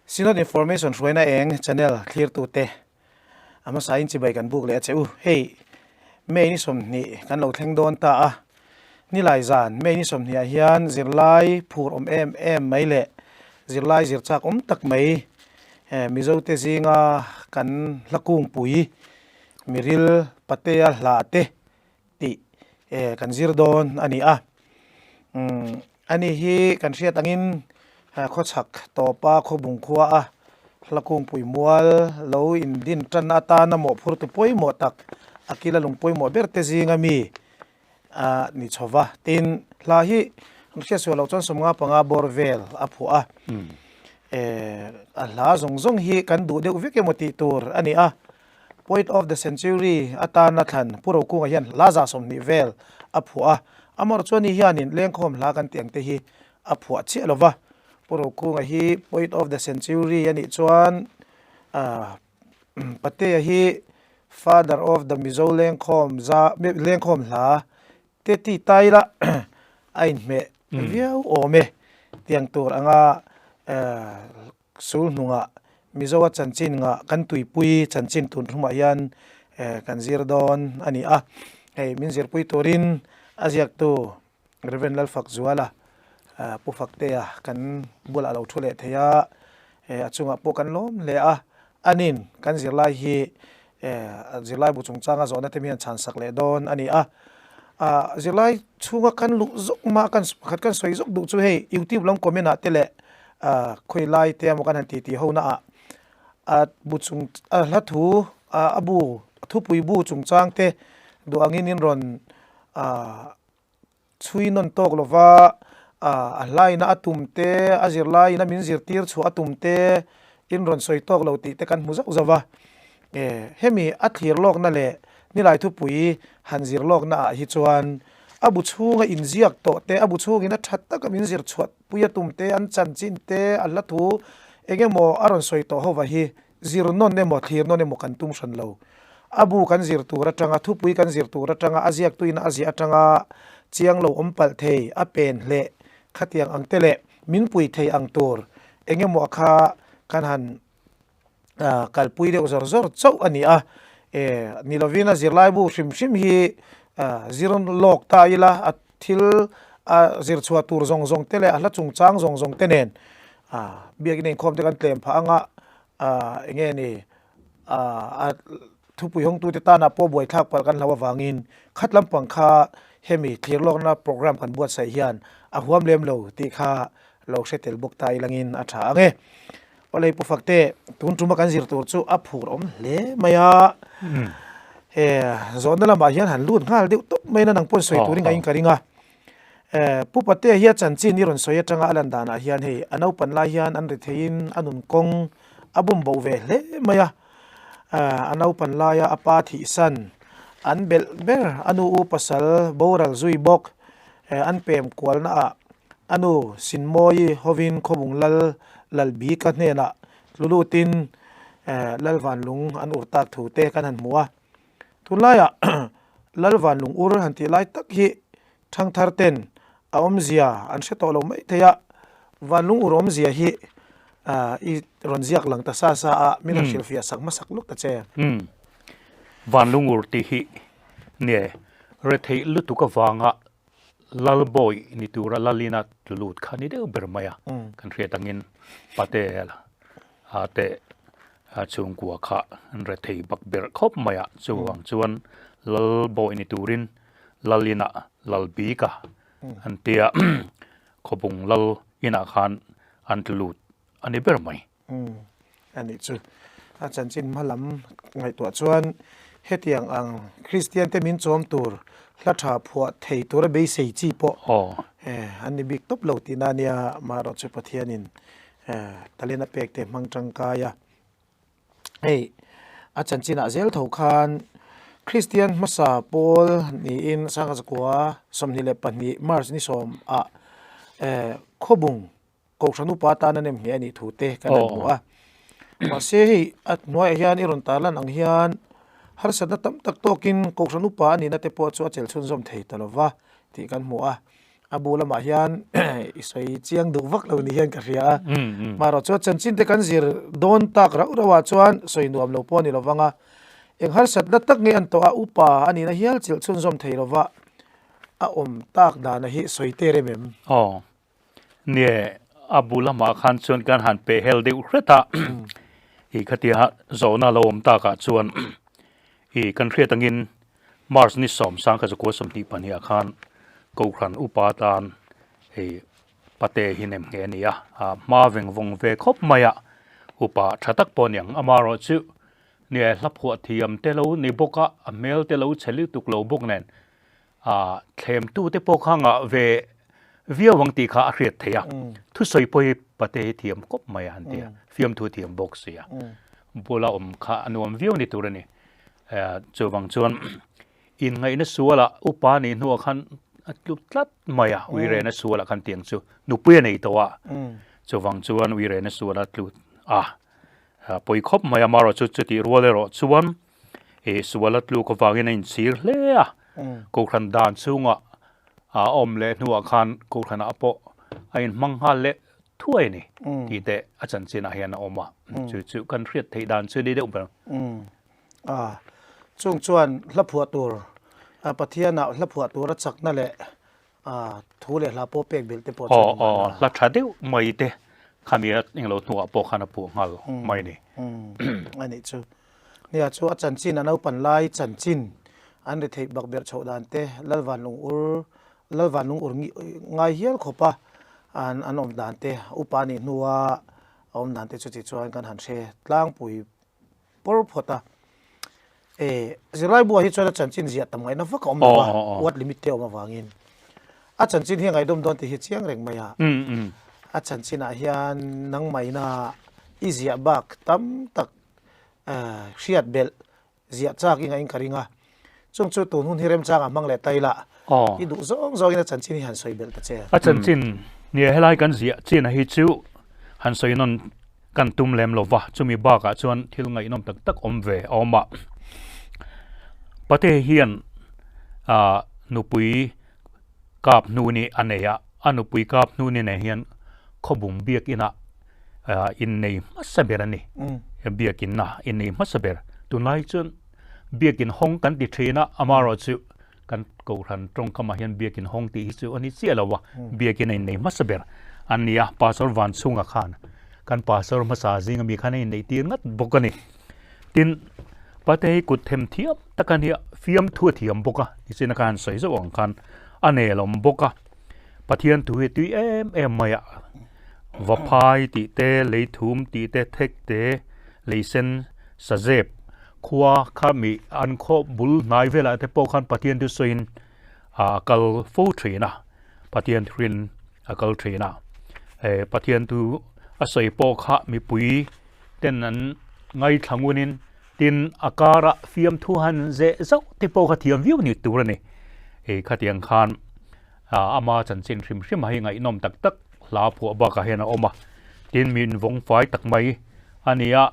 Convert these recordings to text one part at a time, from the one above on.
Synod Information hruaina eng channel thlirtute a hmasa in chibai kan buk leh a che u. Hei May ni 20 kan lo thleng dawn ta a, nilai zan May ni 20 ah hian zirlai phur awm em em mai leh zirlai zir chak awm tak mai Mizo te zinga kan hla kungpui miril Patea hla te tih kan zir dawn a ni a. Ani hi kan hriat angin khawchhak tawpa khawbung khua a hla kungpui mual lo indin tan atana mawhphurtu pawimawh tak a kila lung pawimawh ber te zinga mi a ni chho va. Tin, hla hi an hriat sual loh chuan 55 bawr vel a phuah a. A hla zawng zawng hi kan duh deuh vek emaw tih tur a ni a. Poet of the Century atana thlan Pu Rokunga hian hla 20 vel a phuah a. Amaherawhchu chuan ni hianin lengkhawm hla kan tih ang te hi a phuah chiah lo va. Pu Rokunga hi Poet of the Century a nih chuan Patea hi Father of the Mizo lengkhawm za lengkhawm hla te ti ta ila a inhmeh viau awm e tiang tur anga Sul hnungah Mizoa chanchin ngah kan tuipui chanchin tun hlumah hian kan zir dawn a ni a. Hei min zirpui turin a ziaktu Rev. Lalfakzuala Pu Faktea kan bulah lo thu leh thei a, a chungah pawh kan lawm hle a. Anin kan zirlai hi zirlai bu chungchanga zawhna te mi han chhansak leh dawn a ni a. Zirlai chhunga kan luh zawk mah kan pakhat kan sawi zawk duh chu hei YouTube lam comment ah te leh khawi lai te emaw kan han titi ho na ah a bu chung a hla thu a bu thupui bu chungchang te duh angin in rawn chhui nawn tawk lova a hlaina a tum te a zirlaiin a min zirtir chhuah a tum te in rawn sawi tawk lo tih te kan hmu zauh zauh va hemi a thlir lawkna leh nilai thupui han zir lawkna ah hi chuan a bu chhunga inziak tawh te a bu chhungin a that taka min zir chhuah pui a tum te an chanchin te a hla thu eng emaw a rawn sawi tawh ho va hi zir nawn emaw thlir nawn emaw kan tum hran lo. A bu kan zir tur atanga thupui kan zir tur atanga a ziaktuina a ziah atanga chiang lo awm palh thei a pen hleh khatiang ang te leh min pui thei ang tur eng emaw kha kan han kalpui deuh zawr zawr chauh a ni a. Ni lovin a zirlaibu hrim hrim hi zir lawk ta ila a thil a zir chhuah tur zawng zawng te leh a hla chungchang zawng zawng te nen biakin a inkhawm te kan tlem phah anga eng nge ni a thupui hawngtute tana pawh buaithlak palh kan hlau avangin khat lampang kha hemi thlir lawkna program kan buatsaih hian a huam lem lo tih kha lo hre tel bawk ta ilangin a tha ang e. Awlei Pu Fakte, tun tuma kan zir tur chu a phur awm hle mai a. He zawhna lamah hian han lut nghal deuh tawp mai na nang pawn sawi turin ka in ka ring a. Pu Patea hi a chanchin i rawn sawi atanga a lan danah hian hei a naupan lai hian an ri theiin a nun kawng a bum bo ve hle mai a. A naupan laia a pa thihsan an belh ber a nu u pasal boral zui bawk an pem kualnaah A nu Sinmawi hovin Khawbung Lal Lalbika hnenah tlu lutin Lal Vanlung an ur tak thu te kan han hmu a. Tunlaiah Lal Vanlung ur han tih lai tak hi thangthar ten a awmzia an hre tawh lo mai thei a. Vanlung ur awmzia hi i rawn ziak lang ta sa sa a, min rawn hrilhfiah sak hmasak luk ta che. Vanlung ur tih hi nge retheih lutuk avanga Lalbawi ni tura Lalina tlu lut kha ni deuh ber mai a, kan hriat angin Patel a te chhungkua kha an rethei bak ber khawp mai a, chuvang chuan Lalbawi ni turin Lalina Lalbika an tia khawbung Lal inah khan an tlu lut a ni ber mai. A nih chu. A chanchin hma lam ngaihtuah chuan hetiang ang Kristian te min chawm tur hla tha phuah thei tura beisei chi pawh an ni bik tawp lo tihna a nia. Amaherawh chu Pathianin talent a pek te hmang tangkai a. Hei a chanchinah zel tho khan Kristian hmasa pawl niin Sangha Zakua 22 March ni 10 ah Khawbung Kohhran upa tan a nem hle a nih thu te kan han hmu a. Mahse hei a hnuaiah hian i rawn tarlan ang hian harsatna tam tak tawkin Kohhran upa a nihna te pawh chu a chelh chhunzawm thei ta lo va tih kan hmu a. A bu lamah hian i sawi chiang duh vak lo ni hian ka hria a. Marawh chuan chanchin te kan zir dawn tak rauh rauh ah chuan sawi nuam lo pawh a ni lo vang a. Eng harsatna tak nge an tawh a, upa a nihna hial chilh chhunzawm thei lova a awm tak dana hi sawi ter em em? Aw, nie a bu lamah khan chuan kan han peh hel deuh hret a, i khatia zawhna lo awm takah chuan i kan hriat angin March ni sawm sang kha zakua 22 ah khan Kohhran upa tan hei pate hi nem nghe a ni a, hma veng vawng ve khawp mai a, upa tha tak pawh a ni ang. Amaherawhchu nia hla phuah thiam te lo ni bawk a, a hmel te lo chhe lutuk lo bawk nen thlem tu te pawh kha ngah ve viau ang tih kha a hriat theih a, thusawi pawh hi pate hi thiam khawp mai a han ti a, fiamthu thiam bawk si a, bula awm kha a nuam viau ni tur a ni. Chuvang chuan inngaihna sualah upa nih hnuah khan a tluk tlat mai a, uirena sualah khan tiang chu nupui a nei tawh a, chuvang chuan uirena sualah a tlu a, pawi khawp mai a, amaherawh chu chutih rual erawh chuan ih sual a tluk avangin a inchhir hle a, Kohhran dan chhungah a awm leh hnuah khan Kohhranah pawh a inhmang nghal leh thuai a ni tih te a chanchinah hian a awm a, chu chu kan hriat theih dan chu ni deuh ber. A, chung chuan hla phuah tur, Pathianah hla phuah tura chakna leh thu leh hla pawh pek belh te pawh chu a ni mahna. Aw, hla tha deuh mai te khami a englo hnuah pawh khan a phuah nghal mai a ni. A nih chu. Nia chu a chanchin a naupan lai chanchin an ri theih bak berh chhoh dan te Lalvanlung ur Lalvanlung ur ngai hial khawpa an an awm dan te upa nih hnua a awm dan te chuti chuan kan han hre tlangpui pawr phawt a. E zirlai buah hi chuan a chanchin ziah tam ngaihna vak a awm lo a, word limit te a awm avangin. A chanchin hi a ngaihdawm dawn tih hi chiang reng mai a. A chanchinah hian nangmahina i ziah bak tam tak hriat belh ziah chak i ngaih in ka ring a. Chung chu tun hun hi remchangah hmang leh ta ila i duh zawng zawngin a chanchin hi han sawi belh ta che. A chanchin nia helai kan ziah chin a hi chu han sawi nawn kan tum lem lo va, chumi bakah chuan thil ngaihnawm tak tak awm ve a awm a. Pate hian ah nupui kap hnuni a nei a, a nupui kap hnuni nen hian khawbung biakinah ah innei hmasa ber a ni. Biakinna innei hmasa ber. Tunlai chuan Biakin hawng kan ti thin a, amaherawhchu kan Kohhran tawngkamah hian Biakin hawng tih hi chu a ni chiah lo a, Biakin a innei hmasa ber an ni a, Pastor Vanchhunga khan kan Pastor hmasa zinga mi khan a inneih tir ngat bawk a ni. Tin, Pate hi kut them thiam tak a nia, fiamthu a thiam bawk a, nichin a ka han sawi zauh ang khan a nelawm bawk a, Pathian thu hi a tui em em mai a, Vaphai tih te, Leithum tih te, Thek te, Leisen, Sazep, Khua kha mi an khaw bul hnai velah te pawh khan Pathian thu sawiin a kal fo thin a, Pathian thurin a kal thin a. Eh Pathian thu a sawi pawh kha mipui ten an ngaithla ngunin tin a kara fiamthu han zeh zauh te pawh kha thiam viau ni tur a ni. Eh khatiang khan ama chanchin hrim hrim a hi ngaihnawm tak tak hla phuah bakah hian a awm a. Tin min vawng fai tak mai a ni a.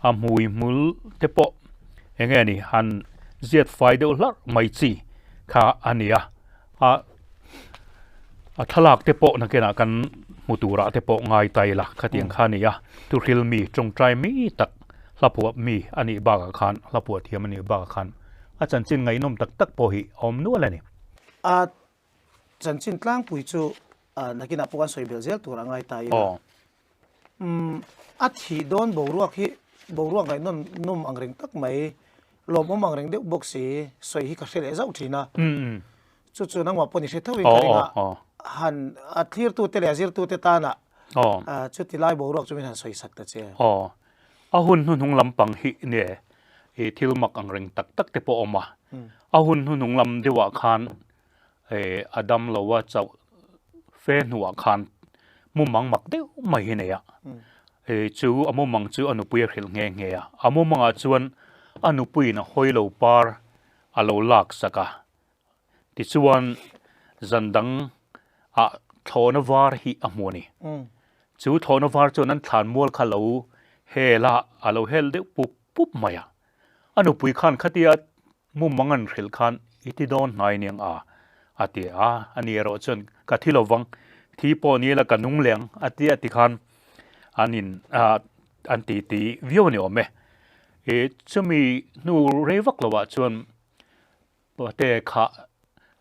A hmui hmul te pawh eng nge ni han ziat fai deuh hlarh mai chi kha a ni a, a a thlalak te pawh nakinah kan hmu turah te pawh ngai ta ila khatiang kha a ni a, thuhril mi tawngtai mi tak hla phuah mi a nih bakah khan hla phuah thiam a nih bakah khan a chanchin ngaihnawm tak tak pawh hi a awm nual a ni. A chanchin tlangpui chu nakinah pawh kan sawi belh zel tur a ngai ta ila. Umm a thih dawn boruak hi boruak ngaihnawn nawm ang reng tak mai lawmawm ang reng deuh bawk si sawi hi ka hre leh zauh thin a chu chu nangmah pawh ni hre tho in ka ring a han a thlirtu te leh a zirtu te tana chuti lai boruak chu min han sawi sak ta che. Aw a hun hnuhnung lampang hi nge i thil mak ang reng tak tak te pawh a awm a a hun hnuhnung lam deuhah khan He a dam lo a chauh fe hnuah khan mumang mak deuh mai hi nei a. He chu a mumang chu a nupui a hrilh nghe nghe a. A mumangah chuan a nupuiin a hawi lo par a lo lak sak a. Tichuan zan dang ah thlawhna var hi a hmu a ni. Chu thlawhna var chuan an thlan mual kha lo hel a, a lo hel deuh pup pup mai a. A nupui khan khatia Mumang an hrilh khan i ti dawn hnai niang a? A ti a, ani erawh chuan ka thi lo vang, thi pawh ni ila ka nung leh ang a ti a tikhan an in an ti ti viau a ni awm e. Ih chumi hnu rei vak lo ah chuan Pate kha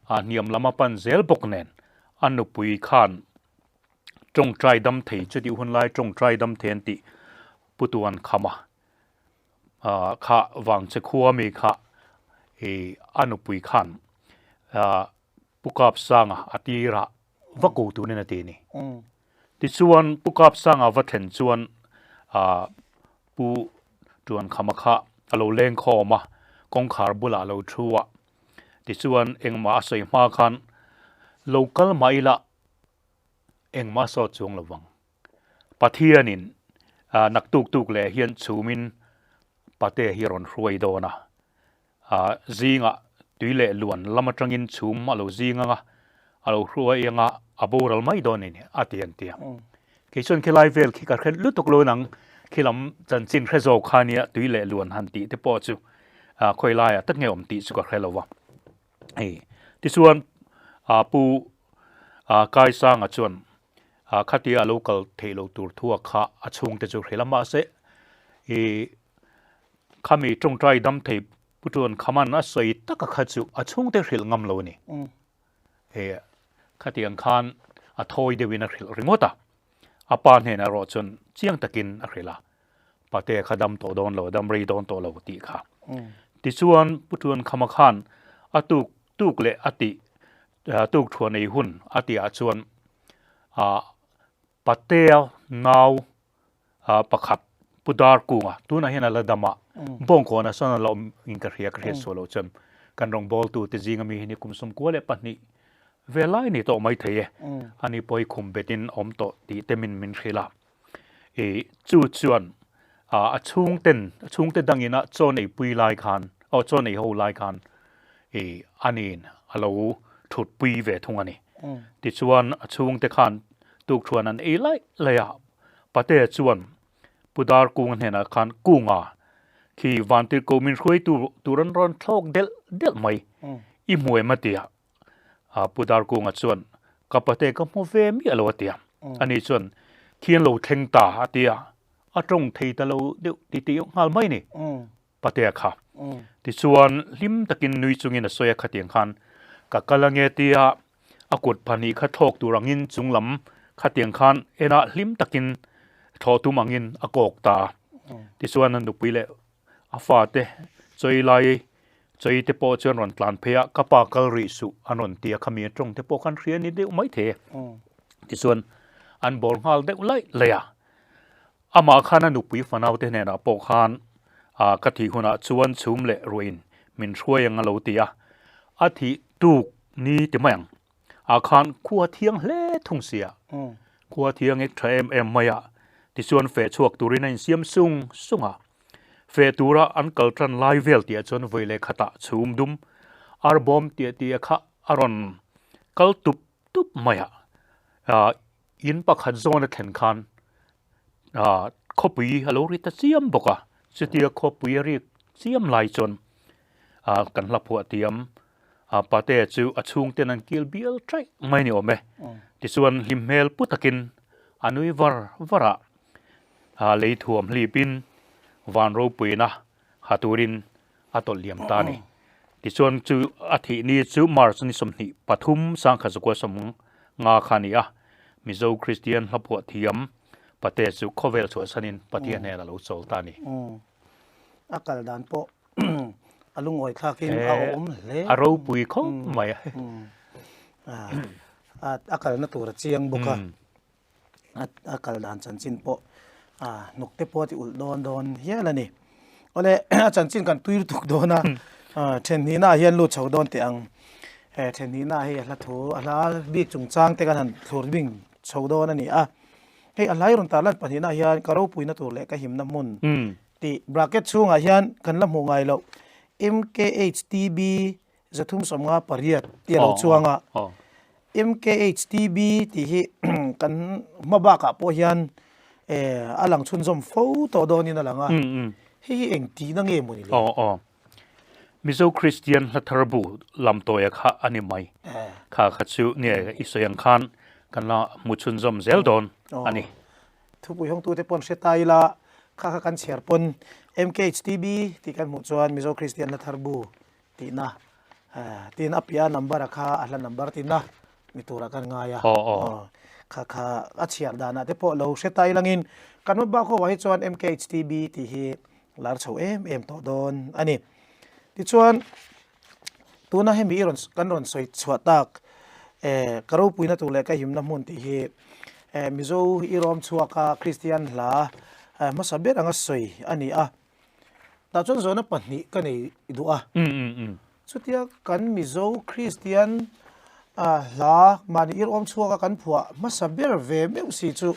a hniam lam a pan zel bawk nen a nupui khan tawngtai dam thei chutih hun lai tawngtai dam thei an tih Pu Tuan Kham a. Kha vang che khua mi kha i a nupui khan Pu Kapsanga a tirah va ko turin a ti a ni. Tichuan Pu Kapsanga va thlen chuan Pu Tuankhama kha a lo leng khawm a, kawngkhar bulah a lo thu a. Tichuan engmah a sawi hma khan lo kal mah ila engmah a sawt chuang lo vang. Pathianin naktuk tuk leh hian chhumin pate hi a rawn hruai dawn a, zingah tui leh luan lam atangin chhum a lo zing ang a, a lo hruai ang a, a boral mai dawn a ni a ti an ti a. Kei chuan khilai vel khi ka hre lutuk lo nang, khilam chanchin hre zawk kha nia tui leh luan han tih te pawh chu khawi laiah tak nge awm tih chu ka hre lo va. Hei tichuan Pu Kaisanga chuan Khatia a lo kal theih lo tur thu a kha a chhungte chu hrilh a, mahse i khami tawngtai dam thei Pu Tuan Khaman a sawi taka kha chu a chhungte hrilh ngam lo a ni. He khatiang khan a thawi deuhin a hrilh ringawt a, a pa hnenah erawh chuan chiang takin a hrilh a, pate kha dam tawh dawn lo, dam rei dawn tawh lo tih kha. Tichuan Pu Tuan Khama khan a tuk tuk leh a tih tuk thuah nei hun a tihah chuan ah Patea nau ah pakhat Pu Darkunga tunah hian a la dam a, Bawngkawnah sawn a la awm in ka hria ka hriat suah loh chuan kan rawngbawltu te zinga mi hi ni kum 92 ve lai ni tawh mai thei e, ani pawh hi khum betin a awm tawh tih te min min hrilh a. I chu chuan a chhungten a chhungte dangin a chaw nei pui lai khan aw chaw nei ho lai khan i aniin a lo thut pui ve thung a ni. Tichuan a chhungte khan tukthuan an ei laih laih a, Patea chuan Pu Darkunga hnenah khan Kunga khi Vantirhkoh min hruaitu tur an rawn thlawk delh delh mai i hmu em a ti a. Pu Darkunga chuan, Ka pate ka hmu ve miah lo a ti a. Ani chuan, Khi an lo thleng ta a ti a. A tawng thei ta lo deuh ti tih nghal mai ni Patea kha. Tichuan, hlim takin nui chungin a sawi a khatiang khan, Ka kal ange tia a kut pahnih kha thlawk tur angin chung lam khatiang khan enah hlim takin thlawh tum angin a kawk ta a. Tichuan a nupui leh A fate chawi lai chawi te pawh chuan rawn tlan phei a, ka pa kal rih suh an rawn ti a, khami a tawng te pawh khan hria ni deuh mai thei e. Tichuan an bawl nghal deuh laih laih a, amah khan a nupui fanau te hnenah pawh khan ka thih hunah chuan chhum leh ruahin min hruai ang a lo ti a, a thih tuk ni ti mai ang. Ah khan khua thiang hle thung sia, khua thiang ek tha em em mai a, tichuan feh chhuak turin a insiam sung sung a. Feh tura an kal tan lai vel tih ah chuan vawi leh khatah chhum dum arbawm tih tih kha a rawn kal tup tup mai a, ah in pakhat zawn a thlen khan ah khawpui a lo ri ta chiam bawk a, chutia khawpui a rik chiam lai chuan ah kan hla phuah tiam A pate chu a chhungten an kil bial ṭaih mai ni awm e. Tichuan hlim hmel pu takin a nui var var a, a lei thuam hlipin van ropuina ha turin a tawlh liam ta a ni. Tichuan chu a thih ni chu March ni 23 1950 kha a ni a, Mizo Kristian hlaphuah thiam pate chu khawvel chhuahsanin Pathian hnenah a lo chawl ta a ni. A kal dan pawh a lungawi thlakin a awm hle. A ropui khawp mai a. A kalna tur a chiang bawk a, a kal dan chanchin pawh hnuk te pawh a ti ulh dawn dawn hial a ni. Awle a chanchin kan tui lutuk dawn a, then hnihna ah hian lut chho dawn teh ang. Then hnihna ah hei a hla thu a hla bik chungchang te kan han thlur bing chho dawn a ni a. Hei a hlai rawn tarlan pahnihna ah hian ka ropuina tur leh ka himna hmun Tih bracket chhungah hian kan la hmuh ngai loh MKHTB 358 tih a lo chuang a. MKHTB tih hi kan hma bakah pawh hian a lang chhunzawm fo tawh dawnin a lang a. Hei hi eng tihna nge maw ni le? Aw aw. Mizo Kristian hla thar bu lam tawia kha a ni mai. Kha kha chu nge i sawi ang khan kan la hmu chhunzawm zel dawn a ni. Thupui hawngtute pawn hre ta ila, kha kha kan chhiar pawn MKHTB tih kan hmuh chuan Mizo Kristian Hla Thar Bu tihna tin a piah number a kha a hla number tihna ni turah kan ngai a. Kha kha a chhiar danah te pawh lo hre ta ilangin kan hma bak ho ah hi chuan MKHTB tih hi lar chho em em tawh dawn a ni. Tichuan Tuna hemi i rawn kan rawn sawi chhuah tak eh ka ropuina tur leh ka himna hmun tih hi eh Mizo i rawm chhuak a Kristian hla eh hmasa ber anga sawi a ni a. Tah chuan zawhna pahnih ka nei duh a. Chutia kan Mizo Kristian ah hla mahni i rawm chhuak a kan phuah hmasa ber ve meuh si chu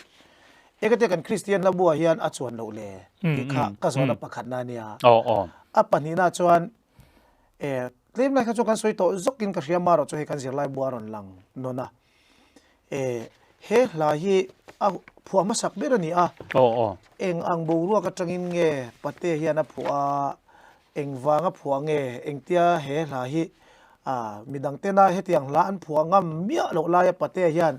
engate kan Kristian hla buah hian a chuan loh le tih kha ka zawhna pakhatna a nia. A pahnihna chuan Eh, tlem lai kha chu kan sawi tawh zawkin ka hria marawh chu hei kan zirlai bua a rawn lang nawn a. Eh, he hla hi a phuah hmasak ber a ni a. Aw aw. Eng ang boruak atangin nge Pate hian a phuah a, eng vang a phuah nge, engtia he hla hi ah midang tena hetiang hla an phuah ngam miah loh laia Pate hian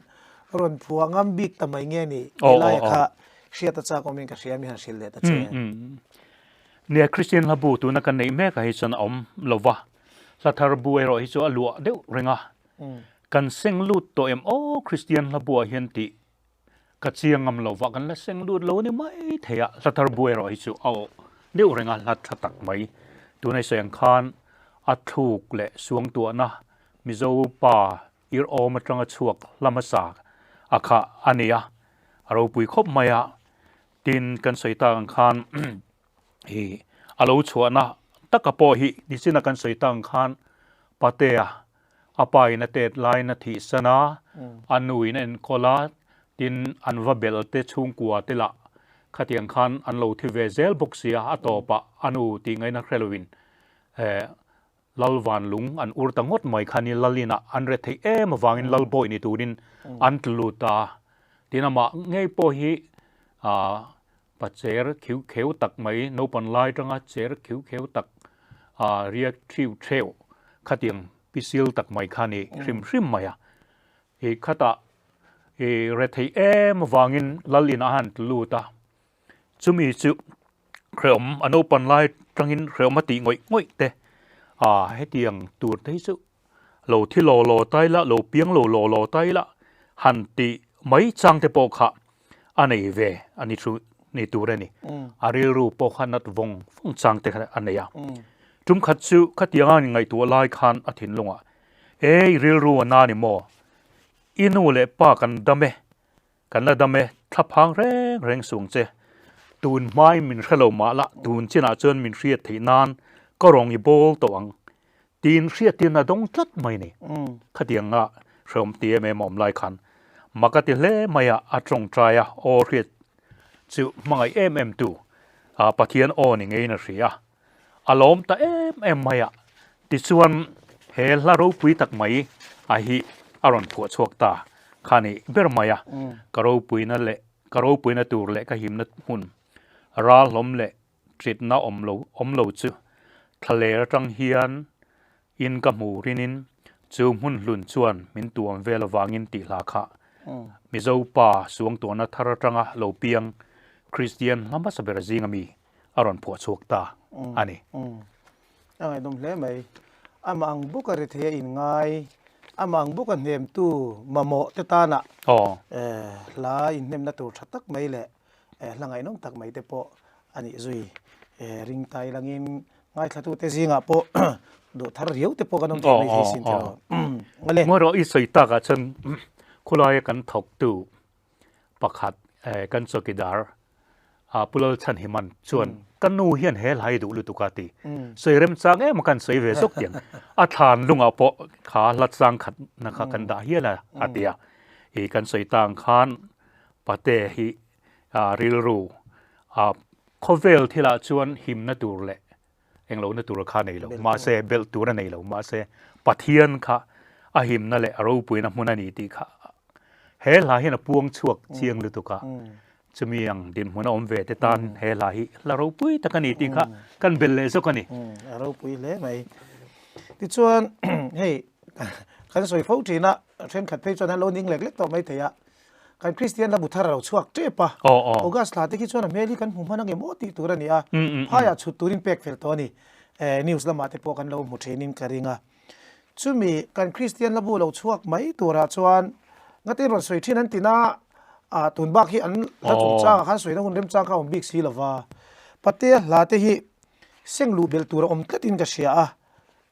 rawn phuah ngam bik ta mai nge ni tih laia kha hriat a chak awmin ka hria mi han hrilh leh ta che. Nia, Kristian hla bu tuna kan neih mek ah hi chuan a awm lo va, hla thar bu erawh hi chu a luah deuh reng a. Kan seng lut tawh em aw Kristian hla buah hian tih ka chiang ngam lo va, kan la seng lut lo a ni mai thei a, hla thar bu erawh hi chu a awh deuh reng a, hla tha tak mai. Tuna i sawi ang khan a thluk leh suangtuahna Mizo pa ir awm atanga chhuak hla hmasa a khah a ni a, a ropui khawp mai a. Tin, kan sawi tak ang khan i a lo chhuahna taka pawh hi nichina kan sawi tak ang khan Patea a pa in a tet laiin a thihsan a, a nu in a enkawl a, tin an va bel te chhungkua te lah khatiang khan an lo thi ve zel bawk si a, a tawpah a nu tih ngaihna hre loin eh Lal Vanlung an ur ta ngawt mai kha ni Lalin ah an ret theih em avangin Lal bawi ni turin an tlu lut a. Tin amah ngei pawh hi ah pa cher khiu kheu tak mai naupan lai atanga cher khiu kheu tak ah riak thiu theu khatiang pisil tak mai kha ni hrim hrim mai a. Hi khatah i retheih em avangin Lalin ah a han tlu lut a. Chumi chu hrehawm a naupan lai tangin hrehawm a tih ngawih ngawih te ah hetiang tur te hi chu lo thi law law tai la lo piang lo law law tai la han tih mai chang te pawh kha a nei ve a ni thu ni tur a ni. A rilru pawh kha nat vawng vawng chang te kha a nei a. Tum khat chu khatiang a ngaihtuah lai khan a thinlungah ei rilru a na ni maw i nu leh pa kan dam e Kan la dam e, thla phang reng reng sung che. Tun hmain min hre lo mah la, tun chinah chuan min hriat theih nan ka rawng i bawl tawh ang. Tiin hriattirna a dawng tlat mai ni. Khatianga hrehawm ti em em a awm lai khan mak a ti hle mai a, a tawngtai a, aw hriat chu hmangaih em em tu Pathian aw ni ngeiin a hria. A lawm ta em em mai a, tichuan he hla ropui tak mai a hi a rawn phuah chhuak ta kha ni ber mai a, ka ropuina leh ka ropuina tur leh ka himna hmun ral hlawm leh ṭitna awm lo awm lo chu thlaler aṭang hian In ka hmu rinin chu hmun hlun chuan min tuam vel avangin tih hla kha Mizo pa suangtuahna thar atanga lo piang Kristian hla hmasa ber zinga mi a rawn phuah chhuak ta a ni. A ngaihnawm hle mai. Amah ang bawka rethei a inngai, amah ang bawka hnemtu mamawh te tana hla inhnemna tur tha tak mai leh hla ngaihnawm tak mai te pawh a nih zui ring tai langin Ngaithlatute zingah pawh duh thar riau te pawh kan awm thei mai thei sin tiraw. Awle. Ngawi rawh i sawi takah chuan khawlaia kan thawktu pakhat kan chawkidar Pu Lalchhanhiman chuan ka nu hian he hla hi duh lutuk a ti. Sawi remchang em a kan sawi ve zawk tiang. A thlan lungah pawh kha hla chang khatna kha kan dah hial a a ti a. I kan sawi tang khan pate hi rilru Khawvel thilah chuan himna tur leh englohna tur kha a nei lo, mahse belh tur a nei lo, mahse Pathian kha a himna leh a ropuina hmun a ni tih kha he hla hian a puang chhuak chiang lutuk a, chumi ang dinhmun a awm ve te tan he hla hi hla ropui tak a ni tih kha kan belh leh zawk a ni. A ropui hle mai. Tichuan hei. Kan sawi fo thin a, thenkhat phei chuan an lo ning lek lek tawh mai thei a. Kan Kristian la bu thar a lo chhuak tep a. August thla te khi chuan a hmel hi kan hmu hman ang em aw tih tur a ni a. Phaiah chhut turin pek fel tawh a ni. News lamah te pawh kan lo hmu thinin ka ring a. Chumi kan Kristian la bu lo chhuak mai turah chuan ngatin rawn sawi thin an ti na a, tun bak hi an hla chungchangah khan sawina hun remchang kha a awm bik si lova. Patea hla te hi seng luh belh tur a awm tlatin ka hria a,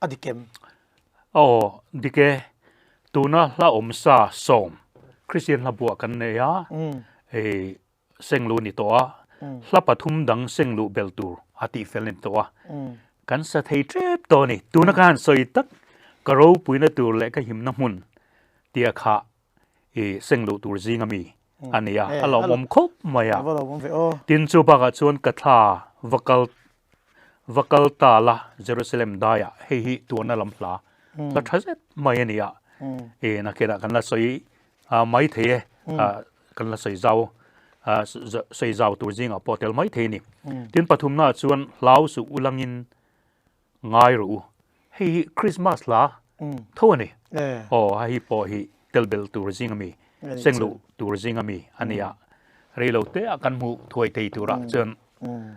a dik em? Aw, dik e. Tuna hla awm sa sawm Kristian hla buah kan nei a, hei seng luh ni tawh a, hla pathum dang seng luh belh tur a tih fel ni tawh a, kan sa thei tep tawh a ni. Tuna ka han sawi tak, ka ropuina tur leh ka himna hmun tia kha i seng luh tur zing ami a ni a, a lawmawm khawp mai a. Tin, chu bakah chuan ka thla va kal va kal ta la Jerusalem daiah hei hi tuarna lam hla hla tha zet mai a ni a, i nakinah kan la sawi mai thei e, kan la sawi zau sawi zau tur zingah pawh tel mai thei a ni. Tin, pathumnaah chuan hlau suh ulangin Ngai rawh u, hei hi Christmas hla tho a ni. Aw, hei pawh hi tel belh tur zing ami, seng luh tur zing ami a ni a, rei lo te ah kan hmuh thuai thei turah chuan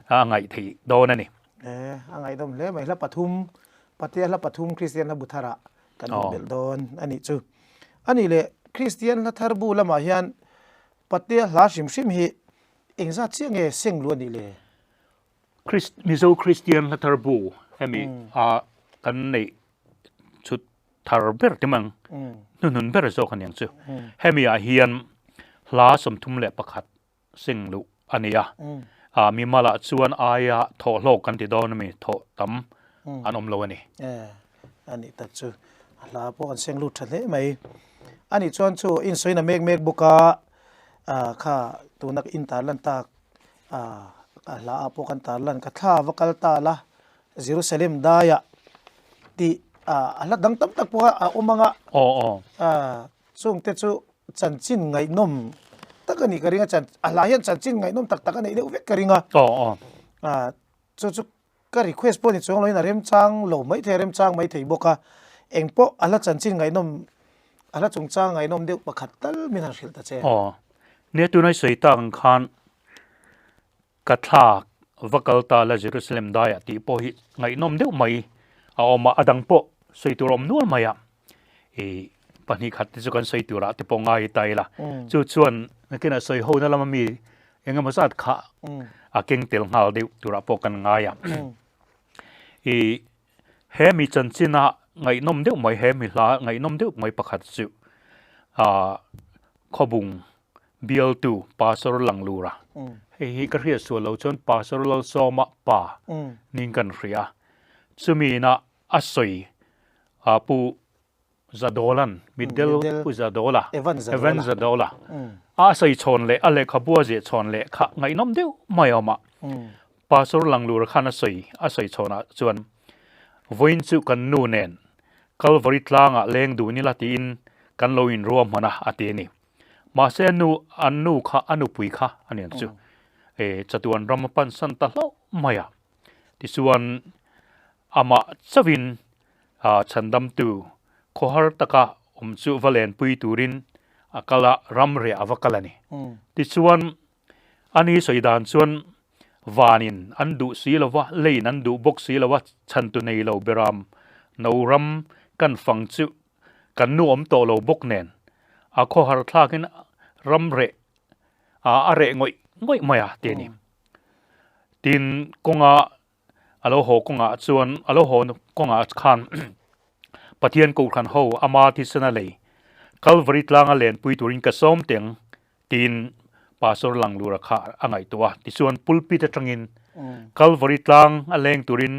a ngaih theih dawn a ni. A ngaihdawm hle mai, hla pathum, Patea hla pathum Kristian hla bu tharah kan hmuh belh dawn a nih chu. A nih leh Kristian hla thar bu lamah hian Patea hla hrim hrim hi engzat chiah nge seng luh a nih le? Mizo Kristian hla thar bu hemi a kan neih chhut thar ber te mang hnuhnun ber zawk a niang chu. Hemi ah hian hla 31 seng luh a ni a. A mimal ah chuan aia thawh hlawk kan ti dawn ami thawh tam an awm lo a ni. A nih tak chu a hla pawh an seng lut tha hle mai. A nih chuan chu insawi na mek mek bawk a kha tuna in tarlan tak A hla ah pawh kan tar lan ka thla va kal ta la Jerusalem daiah tih a hla dang tam tak pawh a awm ang a chung te chu chanchin ngaihnawm tak a nih ka ring a a hla hian chanchin ngaihnawm tak tak a neih deuh vek ka ring a chu chu Ka request pawh ni chuang loin a remchang lo maithei a remchang maithei bawk a, engpawh a hla chanchin ngaihnawm a hla chungchang ngaihnawm deuh pakhat tal min han hrilh ta che. Aw, nia tunai sawi tak ang khan ka thla va kal ta la Jerusalem daiah tih pawh hi ngaihnawm deuh mai a awm a, a dang pawh sawi tur a awm nual mai a. I pahnih khat te chu kan sawi turah te pawh ngai ta ila. Chu chuan nakinah sawi hona lama mi engemaw zat kha a keng tel nghal deuh turah pawh kan ngai a. I he mi chanchina ngaihnawm deuh mai he mi hla ngaihnawm deuh mai pakhat chu ah khawbung bialtu Pastor Langlura hei hi ka hriat sual lo chuan Pastor Lalsawma pa ning kan hria. Chumi inah A sawi a Pu Zadawla'n, Mitdel Pu Zadawla, Evan Zadawla, a sawi chhawn leh a lehkhabu a ziah chhawn leh kha ngaihnawm deuh mai a awm a. Pastor Langlura khan a sawi a sawi chhawnah chuan, Vawiin chu kan nu nen Kalvari tlangah leng dun ila tiin kan lo inruahman a, a ti a ni. Mahse a nu, an nu kha, a nupui kha a ni ang chu, chatuan ram a pansan ta hlauh mai a. Tichuan, amah chauhin chhandamtu khawhar taka awm chu va lenpui turin a kal a, ramriah a va kal a ni. Tichuan, ani sawi dan chuan vanin an duh si lo va, leiin an duh bawk si lo va, chhantu nei lo beram no ram kan fang chu kan nu awm tawh lo bawk nen, a khawhar thlakin ramreh a reh ngawih ngawih mai a ti a ni. Tin, kawnga a lo haw kawngah chuan a lo haw kawngah khan Pathian Kohhran ho ama thisena lei Kalvari tlanga lenpui turin ka sawm teng tiin Pastor Langlura kha a ngaihtuah a. Tichuan pulpit atangin Kalvari tlang a leng turin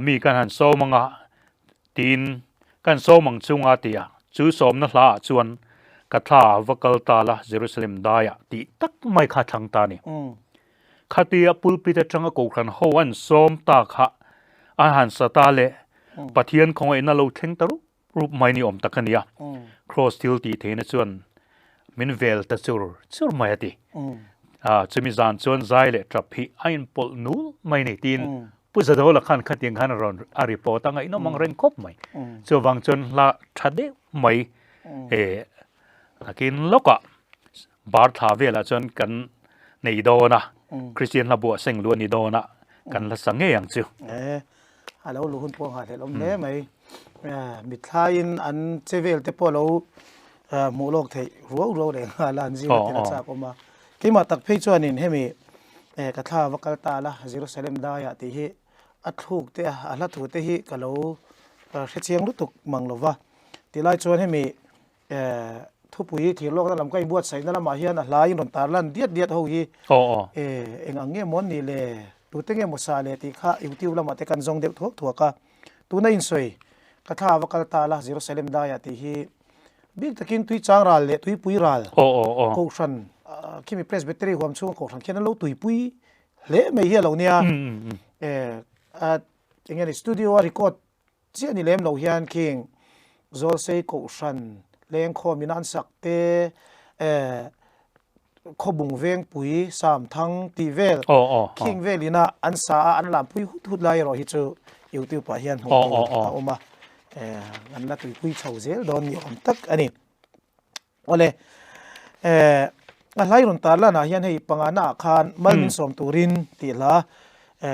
mi kan han sawm anga Tiin kan sawm ang chunga ti a, chu sawmna hla ah chuan ka thla va kal ta la Jerusalem daiah tih tak mai kha thlang ta a ni. Khatia pulpit atanga Kohhran ho an sawm ta kha a han sa ta le Pathian khawngaihna lo thleng ta rup rup mai ni awm tak a ni a, Kraws thil tih theihna chuan min vel ta chur chur mai a ti. Chumi zan chuan zai leh tap hi a inpawlh nul mai ni tiin. Pu Zadawla khan khatiang khan a rawn a report a ngaihnawm ang reng khawp mai. Chuvang chuan hla tha deuh mai eh nakin lawkah bar thla velah chuan kan nei dawn a, Kristian hla buah seng luh a ni dawn a, kan la sa ngei ang chu. Eh a lo luh hun pawh nghah hlelh awm hle mai. Mithlaiin an che vel te pawh a lo hmuh lawk theih ruau ruau leh nghal a, an zing a tel a chak awm a. Keimah tak phei chuanin hemi ka thla va kal ta la Jerusalem daiah tih hi a thluk te a hla thu te hi ka lo hrechiang lutuk mang lo va. Tilai chuan hemi thupui thir lawkna lam ka inbuatsaihna lamah hian a hlaiin rawn tar lan diat diat ho hi eng ang nge maw an nih le, tute nge maw sa le tih kha YouTube lamah te kan zawng deuh thuak thuak a. Tuna insawi ka thla va kal ta la Jerusalem daiah tih hi Bik takin tuichang ral leh tuipui ral kohhran khimi Presbytery huam chhunga kohhran khian an lo tuipui hle mai hi a lo nia. Eng nge ni studio a record chiah ni lem lo hian khing Zawlsei kohhran lengkhawm in an sak te Khawbung Vengpui, Samthang tih vel khing vel ina an sa a, an lampui hut hut lai erawh hi chu YouTube ah hian hmuh tur a awm a, an la tuipui chho zel dawn ni awm tak a ni. Awle, a hlai rawn tar lanah hian hei pangana ah khan mal min sawm turin tih hla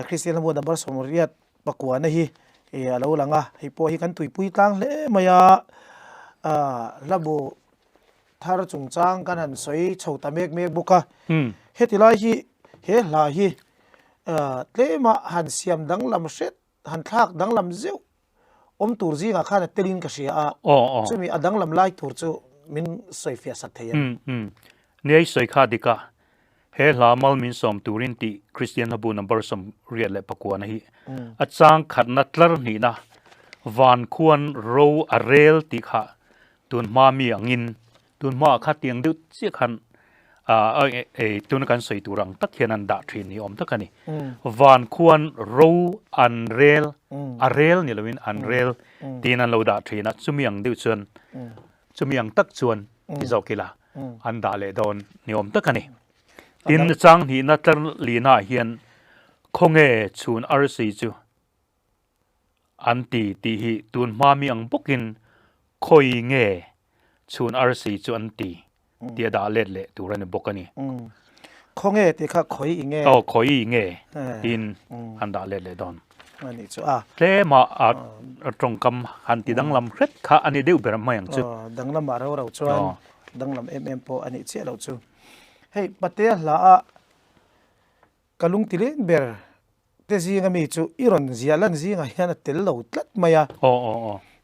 Kristian lamua number 88 pakuana hi a lo lang a, hei pawh hi kan tuipui tlang hle mai a, hlabu thar chungchang kan han sawi chho ta mek mek bawk a. Heti lai hi he hla hi tlema han siam danglam hret, han thlak danglam zeuh awm tur zingah khan a telin ka hria a, chumi a danglam lai tur chu min sawi fiah sak thei em? Nia i sawi kha dik a, he hla mal min sawm turin tih Kristian hlabu number 89 na hi a chang khatna tlar hnihna van khuan ro a rel tih kha Tun hma mi angin, tun hmaah kha tiang deuh chiah khan ei tuna kan sawi tur ang tak hian an dah thin ni awm tak a ni. Van khuan ro an rel, a rel ni loin an rel tiin an lo dah thin a, chumi ang deuh chuan, chumi ang tak chuan ti zawk ila an dah leh dawn ni awm tak a ni. Tin, chang hnihna tlar lihnaah hian khawnge chhun arsi chu An ti tih hi tun hma mi ang bawkin khawi nge chhun arsi chu an ti tih a dah let leh tur a ni bawk a ni. Khaw nge tih kha khawi i nge? Aw khawi i nge tiin an dah let leh dawn. A nih chu a. Tlema a tawngkam han ti danglam hret kha a ni deuh ber mai ang chu. Aw danglamah rau rau chuan danglam em em pawh a nih chiah loh chu. Hei Patea hla a Ka lung ti leng ber te zinga mi chu i rawn ziah lan zingah hian a tel lo tlat mai a.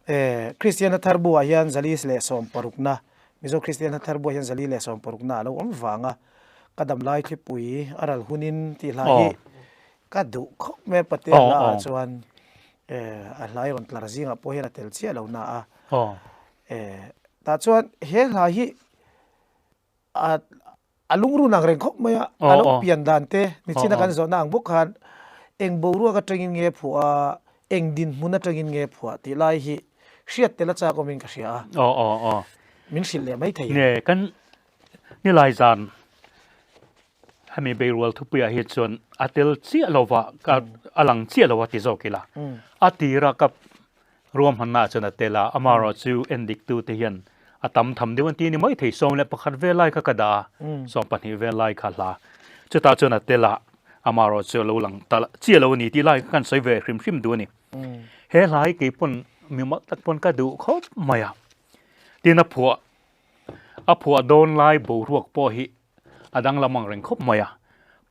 E, Kristian hla thar buah hian zali leh sawm parukna, Mizo Kristian hla thar buah hian zali leh sawm parukna a lo awm vang a. Ka dam lai thlipui a ral hunin tih hla hi ka duh khawp mai a, Patea hla ah chuan e, a hla i rawn tlar zingah pawh hian a tel chiah lo na a. E, tah chuan he hla hi a a lungrun ang reng khawp mai a, a lo pian dan te nichina kan zawhna ang bawk khan eng boruak atangin nge phuah a, eng dinhmun atangin nge phuah tih lai hi hriat tel a chak awmin ka hria a, min hrilh leh mai thei. Nge kan nilai zan hemi beirual thupuiah hi chuan a tel chiah lova a lang chiah lova ti zawk ila a tira ka Ruahmanna chuan a tel a, amaherawh chu endiktute hian a tam tham deuh an ti a ni maithei, 11 vel lai kha ka dah a, 12 vel lai kha hla. Chutah chuan a tel a, amaherawh chu a lo lang ta chiah lo a ni tih lai kha kan sawi ve hrim hrim duh a ni. He hla hi kei pawn mi mal tak pawn ka duh khawp mai a, tin a phuah a phuah dawn lai boruak pawh hi a danglam ang reng khawp mai a,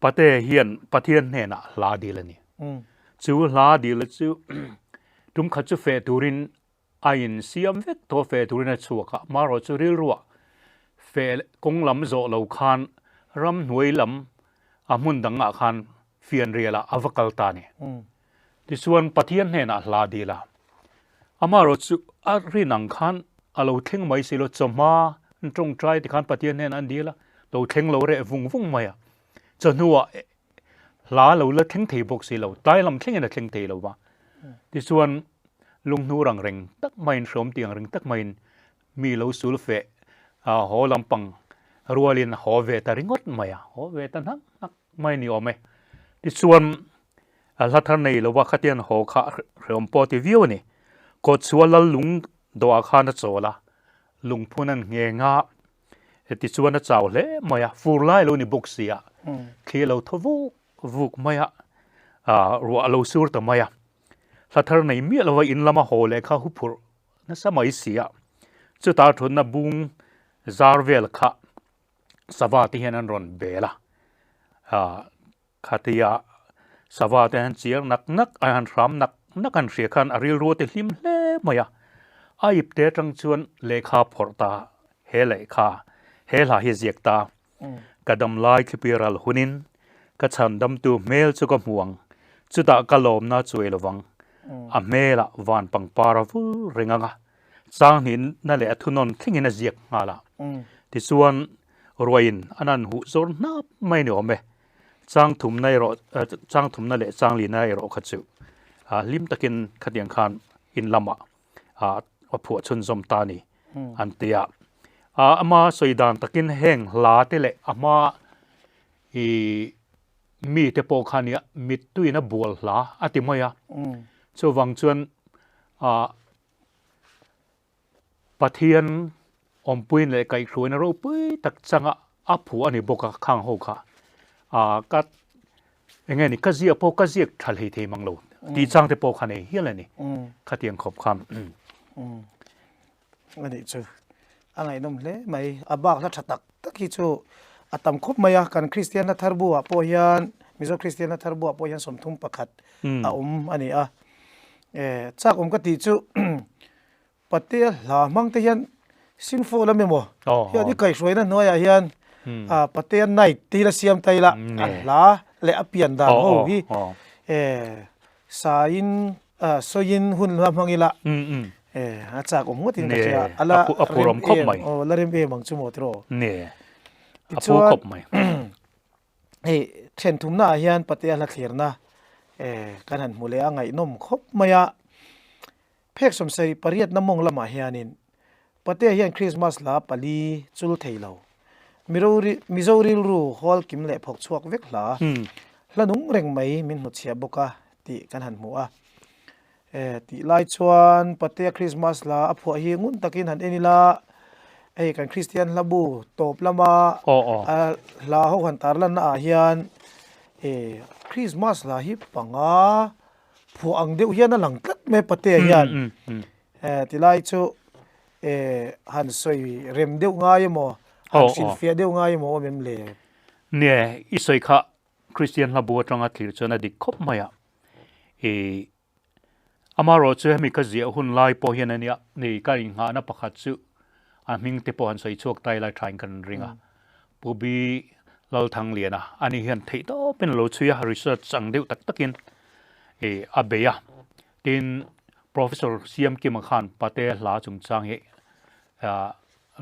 Pate hian Pathian hnenah hla dil a ni. Chu hla dil chu Tum khat chu feh turin a insiam vek tawh feh turin a chhuak a, marawh chu rilruah feh kawng lam zawh lo khan ramhnuai lam a hmun dangah khan fianrialah a va kal ta a ni. Tichuan Pathian hnenah hla dil a, amaherawh chu a rin ang khan a lo thleng mai si lo, chawhma an tawngtai tikhan Pathian hnenah an dil a, lo thleng lo reh vung vung mai a, chawhnuah Hla lo la thleng thei bawk si lo, tlai lam thlengin a thleng thei lo va. Tichuan, lunghnur ang reng tak maiin, hrawm tih ang reng tak maiin mi lo sul feh haw lampang rualin a haw ve ta ringawt mai a, haw ve ta hnak hnak mai a ni awm e. Tichuan, Hla thar nei lova khatian haw kha hrehawm pawh a ti viau a ni. Kawtchhuah lal lung dawhah khan a chawl a, lungphun an ngheng a, tichuan a chau hle mai a, fur lai a lo ni bawk si a, thli a lo thaw vuk vuk mai a, ruah a lo sur ta mai a. Hla thar nei miah lova in lama haw leh kha huphurh nasa mai si a, chutah thutna bung zar vel kha sava te hian an rawn bel a, Khatia sava te han chiar nak nak a han hram nak nak an hria khan a rilru a ti hlim hle mai a. A ip te atang chuan lehkha phawrh ta he lehkha he hla hi a ziak ta. Ka dam lai thlipui ral hunin ka chhan damtu hmel chu ka hmu ang, chutah ka lawmna chuai lovang. A hmelah van pangpar a vul reng ang a, changhnihna leh a thunawn thlengin a ziak nghal a. Tichuan ruaiin an han huh zawr hnap mai ni awm e. Chang thumna erawh chang thumna leh chang lina erawh kha chu hlim takin khatiang khan in lamah a phuah chhunzawm ta a ni an ti a. Ama sawi dan takin heng hla te leh a hma ih mi te pawh kha nia mittuiin a bual hla a ti mai a. Chuvang chuan Pathian awmpuiin leh kaihhruaina ropui tak changa a phu a ni bawk a, khang ho kha ah ka eng nge ni ka ziak pawh ka ziak tha hlei thei mang lo tih chang te pawh kha nei hial a ni khatiang khawp khan. A nih chu a ngaihnawm hle mai, a bak hla tha tak tak hi chu a tam khawp mai a, kan Kristian hla thar bu ah pawh hian Mizo Kristian hla thar bu ah pawh hian 31 a awm a ni a, chak awm ka tih chu Patea hla hmang te hian Singfo lam emaw hian i kaihhruaina hnuaiah hian Patea Night te hi la siam ta ila a hla leh a pian dan ho hi saiin sawiin hun hla hmang ila a chak awm ngawtin ka hria a la rem em aw la rem em ang chu maw tiraw tichuan hei then thumna ah hian Patea hla thlirna kan han hmu leh a ngaihnawm khawp mai a. Phek sawmsei pariatna mawng lamah hianin Patea hian Krismas hla pali chul thei lo. Mizo rilru hawl kim leh phawk chhuak vek hla, hla nung reng mai min hnutchhiah bawk a tih kan han hmu a. Tih lai chuan Patea Krismas hla a phuah hi ngun takin han en ila, hei kan Kristian hla bu tawp lama hla ho han tarlanna ah hian Krismas hla hi panga Phuah ang deuh hian a lang tlat mai Patea hian tilai chu han sawi rem deuh ngai emaw han hrilhfiah deuh ngai emaw awm em le? Nia, i sawi kha Kristian hla bu atanga thlir chuan a dik khawp mai a. I amaherawh chu hemi ka ziah hun lai pawh hian ania ni ka inghahna pakhat chu a hming te pawh han sawi chhuak ta ila thain kan ring a. Pu Bi Lalthangliana ani hian theih tawpin a lo chhui a, research ang deuh tak takin ih a bei a. Tin, Professor Siamkima khan Pate hla chungchang hi ah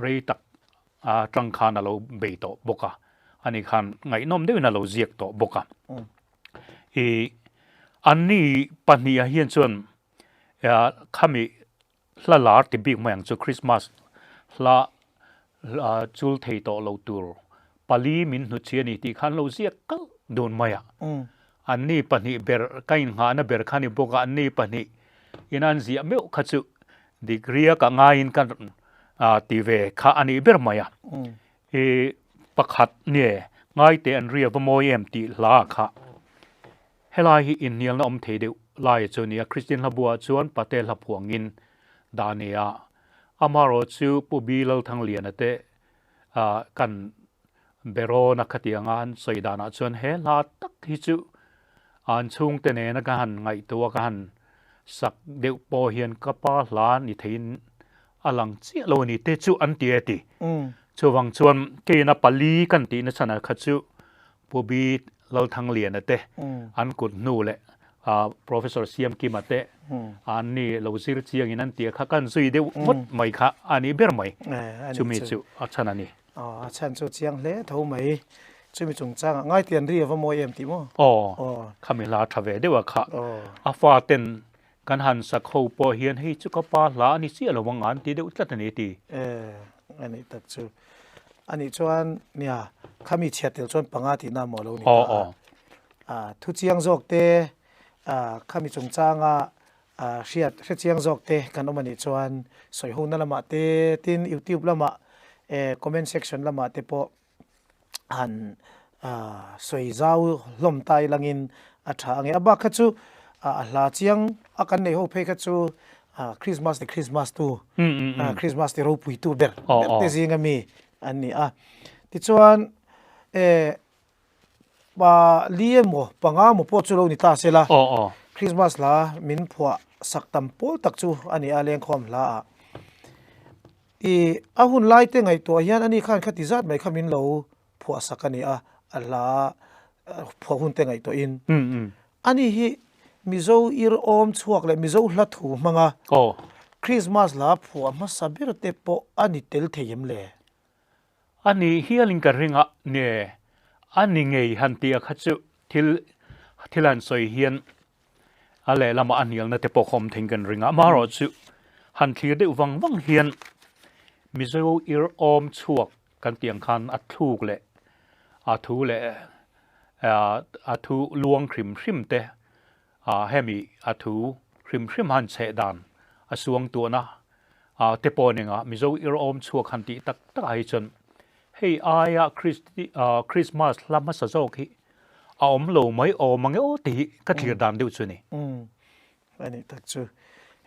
rei tak atang khan a lo bei tawh bawk a, ani khan ngaihnawm deuhin a lo ziak tawh bawk a. Ih anni pahniha hian chuan khami Hla lar ti bik mai ang chu Christmas hla chul thei tawh lo tur pali min hnutchhi a ni tih khan lo ziak kalh dun mai a. Anni pahnih ber ka innghahna ber kha ni bawk a, anni pahnih in an ziah meuh kha chu degree a ka ngaiin ka ti ve kha a nih ber mai a. I pakhat nge ngaite an ria va mawi em tih hla kha Helai hi inhnialna awm thei deuh laia chu a ni a, Kristian hla buah chuan Pate hla phuangin dah a ni a, amaherawh chu Pu Bi Lalthangliana te kan Berawna khatianga an sawi danah chuan he hla tak hi chu an chhungte nena ka han ngaihtuah a, ka han sak deuh pawh hian ka pa hla ni theiin a lang chiah lo a ni te chu an ti e ti. Chuvang chuan keina pali kan tihna chhanah kha chu Pu Bi Lalthangliana te an kut hnu leh Professor Siamkima te an ni lo zir chiangin an tia kha kan zui deuh ngawt mai kha a ni ber mai. Chumi chu a chhan a ni. A chhan chu chiang hle tho mai. Chumi chungchangah ngaitian ri a va mawi em tih maw? Aw, khami hla tha ve deuh a kha. A faten Kan han sak ho pawh hian hei chu ka pa hla a ni chiah lo ang an ti deuh tlat a ni ti. E, a nih tak chu. A nih chuan nia, khami chhiat tel chuan panga tihna maw lo ni ta a. A, thu chiang zawk te. Khami chungchanga hriat hrechiang zawk te kan awm a nih chuan sawihona lamah te tin youtube lamah comment section lamah te pawh han sawi zau hlawm ta ilangin a tha ang e. A bak kha chu a hla chiang a kan nei ho phei kha chu Christmas ti Christmas tu Christmas ti ropui tu ber ber te zinga mi an ni a. Tichuan Pa li emaw panga emaw pawh chu lo ni ta se la, Christmas hla min phuah sak tam pawl tak chu a ni a lengkhawm hla ah. I a hun lai te ngaihtuah hian ani khan khati zat mai kha min lo phuah sak a ni a, a hla phuah hun te ngaihtuah in. Ani hi Mizo ir awm chhuak leh Mizo hla thu hmanga Christmas hla phuah hmasa ber te pawh a ni tel thei em le? A ni hialin ka ring a, nge a ni ngei han tih a kha chu thil thil han sawi hian a lehlamah a hnialna te pawh kha awm theiin kan ring a, amaherawhchu han thlir deuh vang vang hian Mizo ir awm chhuak kan tih ang khan a thluk leh a thu leh a thu luang hrim hrim te hemi a thu hrim hrim han chheh dan a suangtuahna te pawh nen a Mizo ir awm chhuak han tih tak tak ah hi chuan hei aia Christmas hla hmasa zawk hi a awm lo mai awm ang e aw tih hi ka thlir dan deuh chu a ni. A nih tak chu.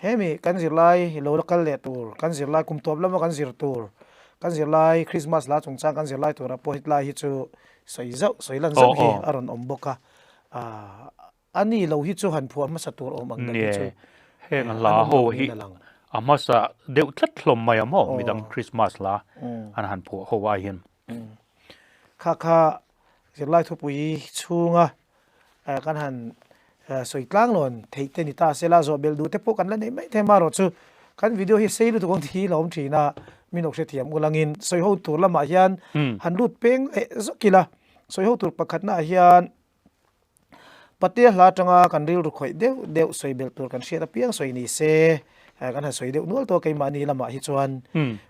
Hemi kan zirlai lo la kal leh tur, kan zirlai kum tawp lama kan zir tur, kan zirlai Christmas hla chungchang kan zirlai turah pawh hetlai hi chu sawi zauh, sawi lan zauh hi a rawn awm bawk a. A ni lo hi chu han phuah hmasa tur awm ang dang hi chu Nie, heng hla ho hi a hmasa deuh tlat hlawm mai a maw midang Christmas hla an han phuah ho ai hian. Kha kha zirlai thupui chhunga kan han sawi tlang lawn theih te ni ta sela zawh belh duh te pawh kan la nei mai thei marawh chu kan video hi sei lutuk ang tih hi la awm thin a, min awk hrethiam ulangin sawi ho tur lamah hian han lut peng leh zawk ila sawi ho tur pakhatna ah hian Patea hla atanga kan rilru khawih deuh deuh sawi belh tur kan hriat apiang sawi ni se, kan han sawi deuh nual tawh a keimahni lamah hi chuan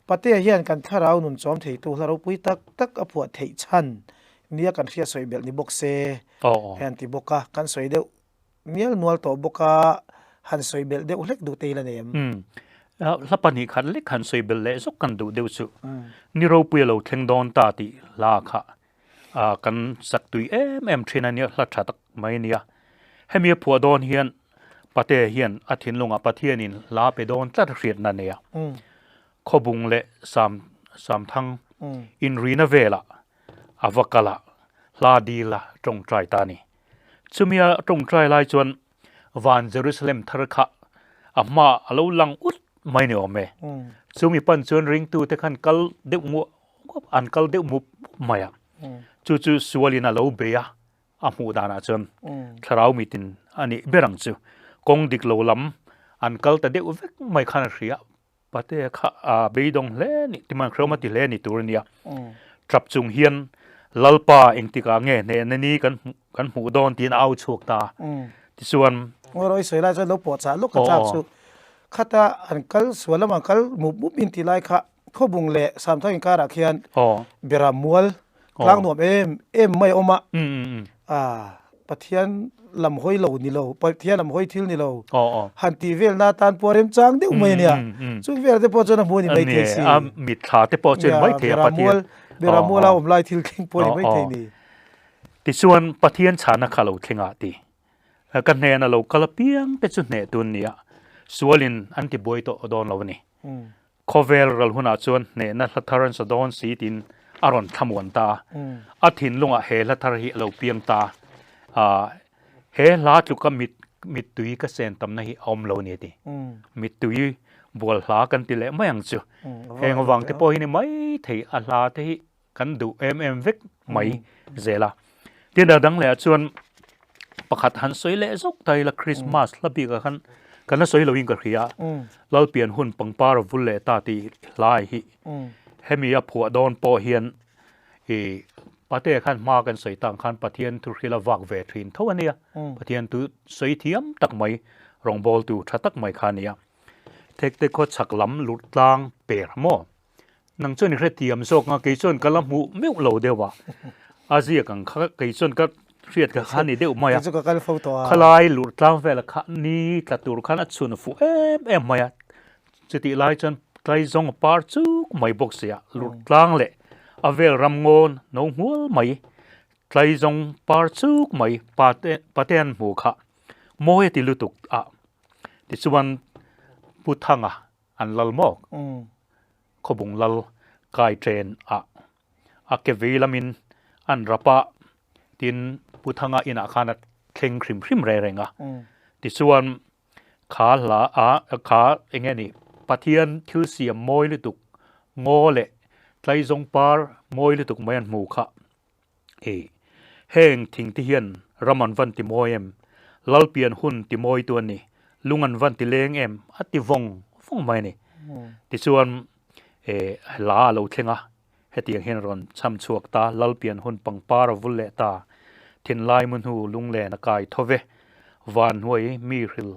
Patea hian kan thlarau nun chawm theitu hla ropui tak tak a phuah theih chhan nia kan hriat sawi belh ni bawk se hian ti bawk a, kan sawi deuh mial nual tawh bawk a, han sawi belh deuh hlek duh te ila nei em? Hla 2 khat lek han sawi belh leh zawk kan duh deuh chu ni ropui a lo thleng dawn ta tih hla kha Kan sak tui em em thin a nia, hla tha tak mai a nia. Hemi a phuah dawn hian Pate hian a thinlungah Pathianin hla pe dawn tlat a hriatna a nei a. Khawbung leh Sam Samthang inrina velah a va kal a, hla dil a tawngtai ta a ni. Chumi a tawngtai lai chuan van Jerusalem thar kha a hmaah a lo lang ut mai ni awm e. Chumi pan chuan ringtute khan kal deuh nguah an kal deuh mup mup mai a. Chu chu sualin a lo bei a, a hmuh danah chuan thlarau mitin a nih ber ang chu. Kawng dik lo lam an kal ta deuh vek mai khan a hria. Pate kha a beidawng hle ni, timan hrehawm a ti hle ni tur a nia. Tap chung hian Lalpa engtikah nge hnehna ni kan kan hmuh dawn tiin a au chhuak ta a. Tichuan. Ngawi sawi lai chuan lo pawh chah lawk a chak chu. Khata an kal sual lamah an kal mup mup in tih lai kha Khawbung leh Samthang inkarah khian Bera mual tlang nuam em em mai a awm a, Pathian lam hawi lo ni lo, Pathian lam hawi thil ni lo, han tih velna atan pawh a remchang deuh mai a nia. Chung velah te pawh chuan a hmu a ni maithei si. A mitthla te pawh chuan maithei a Pathian. Bera muala awm lai thil thleng pawh a ni maithei ni. Tichuan Pathian chhana kha lo thleng ah ti. Ka hnena lo kal apiang te chu hneh tun nia, sualin an ti buai tawh dawn lo a ni. Khawvel ral hunah chuan hnehna hla thar an sa dawn si tiin a rawn thlamuan ta a. A thinlungah he hla thar hi a lo piang ta a. He hla tluka mit mittui ka sen tamna hi a awm lo a ni a ti. Mittui bual hla kan ti leh mai ang chu. Heng avang te pawh hi ni mai thei a hla te hi kan duh em em vek mai zel a. Tin a dang leh ah chuan pakhat han sawi leh zawk ta ila Christmas hla bik ah khan kan la sawi loin ka hria a, Lalpian hun pangpar a vul leh ta tih hlai hi hemi a phuah dawn pawh hian ih Pate khan hma kan sawi tang khan Pathian thu hril a vak ve thin tho a nia, Pathian thu sawi thiam tak mai rawngbawltu tha tak mai kha a nia. Thekte khaw chhak lam lurh tlang per maw? Nang chuan i hrethiam zawk nga, kei chuan ka la hmuh meuh lo deuh a, a ziak ang kha kei chuan ka. hriat kha kha ni deuh mai a. Kei chu ka kal fo tawh a. Khalai lurh tlang vel kha ni tla tur khan a chhun fuh em em mai a. Chutih lai chuan tlaizawng a par chuk mai bawk si a, lurh tlang leh a vel ram ngawn no hmual mai tlaizawng par chuk mai pate pate an hmu kha mawi a ti lutuk a. Tichuan Pu Thanga an lal maw? Khawbung lal kai chen ah a ke vei lamin an rap a, tin Pu Thanga inah khan a thleng hrim hrim reng reng a. Tichuan kha hla a kha eng nge ni Pathian thil siam mawi lutuk ngaw leh tlaizawng par mawi lutuk mai an hmu kha. Hei, heng thing te hian ram an van ti mawi em? Lalpian hun ti mawi tu a ni, lung an van ti leng em? A ti vawng vawng mai a ni. Tichuan, eh, hla a lo thleng a, hetiang hian a rawn cham chhuak ta, Lalpian hun pangpar a vul leh ta, thinlai mu hnu lunglen a kai tho ve, van hnuai mi hril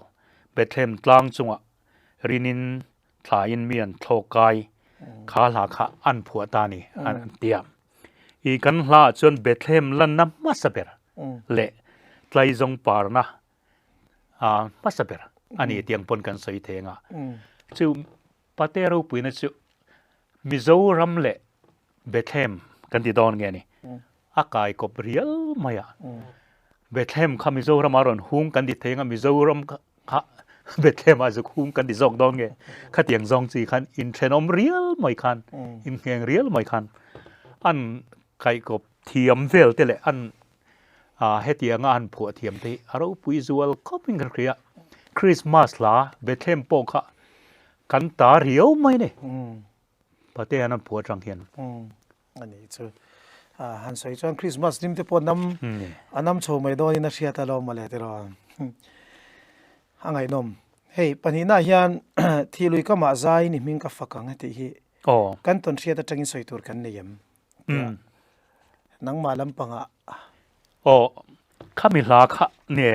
Bethlehem tlang chungah rinin thlaiin mi an thlawk kai, kha hla kha an phuah ta a ni, an ti a. I kan hla ah chuan Bethlehem lanna hmasa ber leh Tlaizawng parna hmasa ber a ni tiang pawn kan sawi thei ang a. Chu Pate ropuina chu Mizoram leh Bethlehem kan ti dawn nge ni? A kai kawp rial mai a. Bethlehem kha Mizoram a rawn hung kan ti thei ang a, Mizoram kha Bethlehem ah zuk hung kan ti zawk dawn nge? Khatiang zawng chi khan inthenawm rial mai khan, inngheng rial mai khan an kaihkawp thiam vel te leh an hetianga an phuah thiam te hi a ropui zual khawp in ka hria. Christmas hla Bethlehem pawh kha kan ta riau mai a ni. Pate an an phuah atang hian. A nih chu. Han sawi chuan Christmas lim te pawh nam a nam chho mai dawnin a hriat alawm mawle tiraw. A ngaihnawm. Hei pahnihna hian thi lui ka mah zai ni hming ka fak ang tih hi kan tawn hriat atangin sawi tur kan nei em? Nangmah lampangah. Aw, khami hla kha nge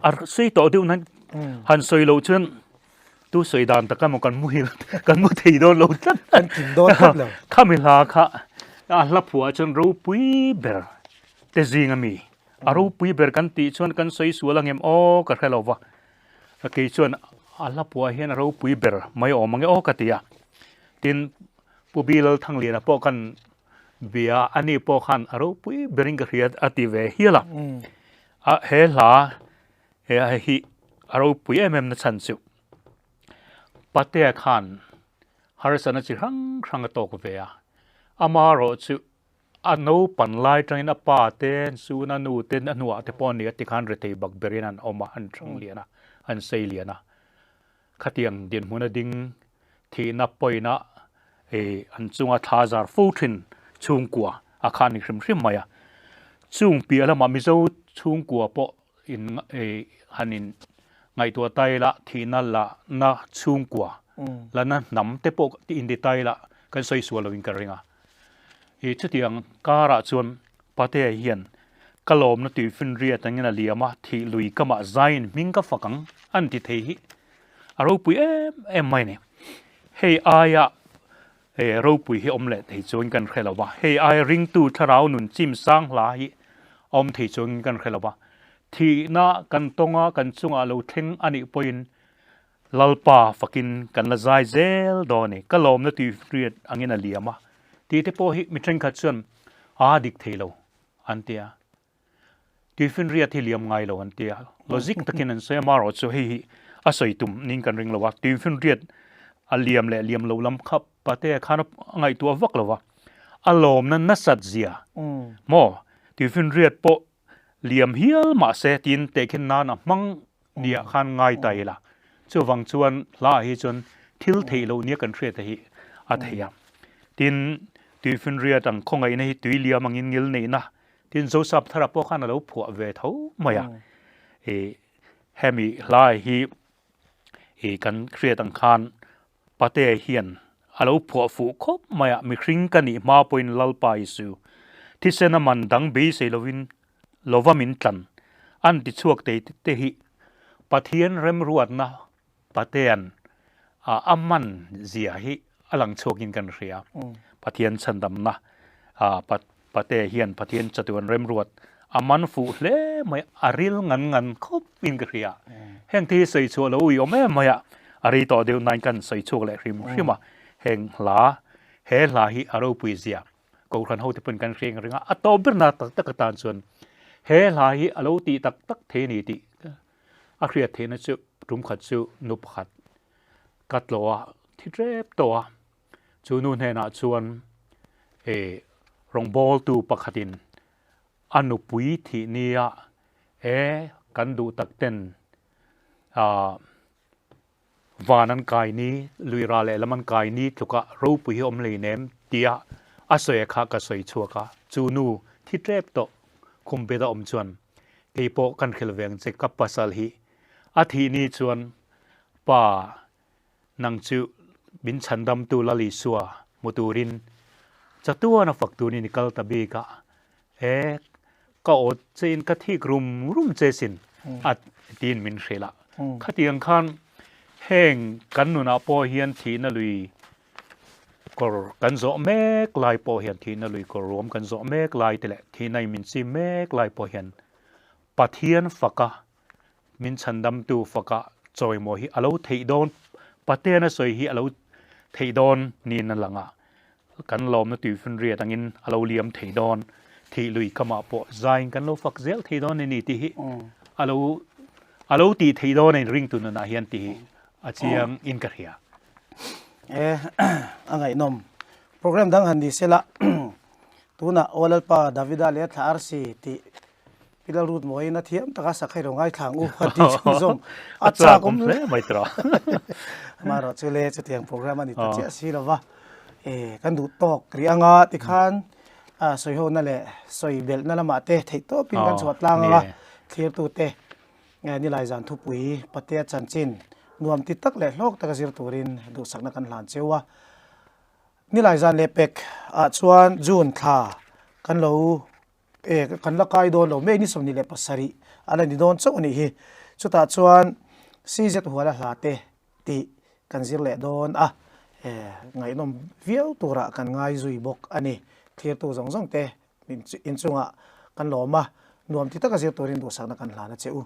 a sawi tawh deuh nan han sawi loh chuan tu sawi dan taka maw kan muhil kan mu thei dawn lo tlat. Kan kim dawn tlat lo. Khami hla kha a hla phuah chuan ropui ber te zing ami. A ropui ber kan tih chuan kan sawi sual ang em aw ka hre lo va. Kei chuan a hla phuah hian a ropui ber mai awm ang e aw ka ti a. Tin, Pu Bilalthangliana pawh kan Bia a ni pawh khan a ropui berin ka hria a ti ve hial a. A he hla he hi a ropui em em na chhan chu Patea khan harsatna chi hrang hrang a tawk ve a. Amaherawh chu a naupan lai tangin a pa te an sun a nu te a hnuah te pawh a ni a ti khan rethei bak berin an awm a, an hrang lian a, an sei lian a. Khatiang dinhmuna ding thihna pawina i an chunga thla zar fo thin chhungkua a kha ni hrim hrim mai a. Chung piah lamah Mizo chhungkua pawh in i han in ngaihtuah ta ila thihna la na chhungkua la na hnam te pawh in ti ta ila kan sawi sual loin ka ring a. I chutiang karah chuan Patea hian ka lawmna tuifinriat angin a liam a, thih lui ka mah zaiin hming ka fak ang an ti thei hi a ropui em em mai a ni. Hei aia ropui hi awm leh thei chuangin kan hre lo va, hei aia ringtu thlarau nun chim sang hla hi a awm thei chuangin kan hre lo va. Thihna kan tawnga kan chungah lo thleng a nih pawhin Lalpa fakin kan la zai zel dawn a ni, ka lawmna tuihriat angin a liam a tih te pawh hi mi thenkhat chuan a dik thei lo an ti a, tuifinriat hi liam ngai lo an ti a, logic takin an sawi a, amaherawh chu hei hi a sawi tum niin kan ring lo a, tuifinriat a liam leh liam lo lam kha Patea khan a ngaihtuah vak lo va, a lawmna nasat zia maw tuifinriat pawh liam hial mahse tiin tehkhin nan a hmang Nia khan ngai ta ila. Chuvang chuan hla hi chuan thil theih loh nia kan hriat hi a thei a. Tin, Tuifinriat ang khawngaihna hi tui liam angin ngil neihna tin Zosap thara pawh khan a lo phuah ve tho mai a. I hemi hla hi i kan hriat ang khan Pate hian a lo phuah fuh khawp mai a, mihring ka nih hma pawhin Lalpa Isu thisen a man dang beisei lovin lova min tlan an ti chhuak thei te hi Pathian remruatna Patean a man zia hi a lang chhuakin kan hria. Pathian chhandamna Pate hian Pathian chatuan remruat A man fuh hle mai, a ril ngan ngan khawp in ka hria. Heng te hi sawi chhuah lo ui awm em mai a, a rei tawh deuh nain kan sawi chhuak leh hrim hrim a. Heng hla, he hla hi a ropui zia Kohhran hote pawhin kan hria eng ring a, a tawp berna tak tak atan chuan he hla hi a lo tih tak tak thei a ni tih a hriat theihna chu tum khat chu nu pakhat ka tlawh a, thi tep tawh a. Chu nu hnenah chuan eh rawngbawltu pakhatin a nupui thih nia e kan duh tak ten ah van an kai ni, lui ral lehlam an kai ni tluka ropui hi awm hleinem tia a sawi kha ka sawi chhuak a. Chu nu thi tep tawh khum bet a awm chuan keipawh kan hrilh ve ang che ka pasal hi a thih ni chuan pa Nang chu min chhandamtu Lal Isua hmu turin chatuan a fak turin i kal ta bik a, he ka awt chein ka thik rum rum che sin a tiin min hrilh a. Khatiang khan heng kan nunah pawh hian thihna lui kawr kan zawh mek lai pawh hian thihna lui kawr ruam kan zawh mek lai te leh thihna in min chim mek lai pawh hian Pathian faka Min chhandamtu faka chawimawi hi a lo theih dawn, Patean a sawi hi a lo theih dawn niin a lang a, kan lawmna tuifinriat angin a lo liam thei dawn, thih lui kamah pawh zaiin kan lo fak zel thei dawn a ni tih hi a lo a lo tih theih dawn a inringtu nunah hian tih hi a chiang in ka hria. E, a ngaihnawm. Program dang han ni sela, tunah Aw Lalpa Davida leh Thla Arsi tih Pi Lalrut Mawiin a thiam taka sak hei lo ngaithla ang u a ti chhunzawm a chak awm hle mai tawh. Amaherawh chu le chutiang program a ni ta chiah si lova e kan duh tawk rih anga tikhan sawihona leh sawi belhna lamah te theih tawpin kan chhuah tlang anga thlirtute nilai zan thupui Patea chanchin nuam ti tak leh hlawk taka zir turin duhsakna kan hlan cheu a. Nilai zan leh pek ah chuan June thla kan lo E, kan la kai dawn lo, May ni 27 a la ni dawn chauh a nih hi. Chutah chuan CZ Huala hla te tih kan zir leh dawn a, e, ngaihnawm viau turah kan ngai zui bawk a ni. Thlirtu zawng zawng te inchungah kan lawm a, nuam ti taka zir turin duhsakna kan hlan a che u.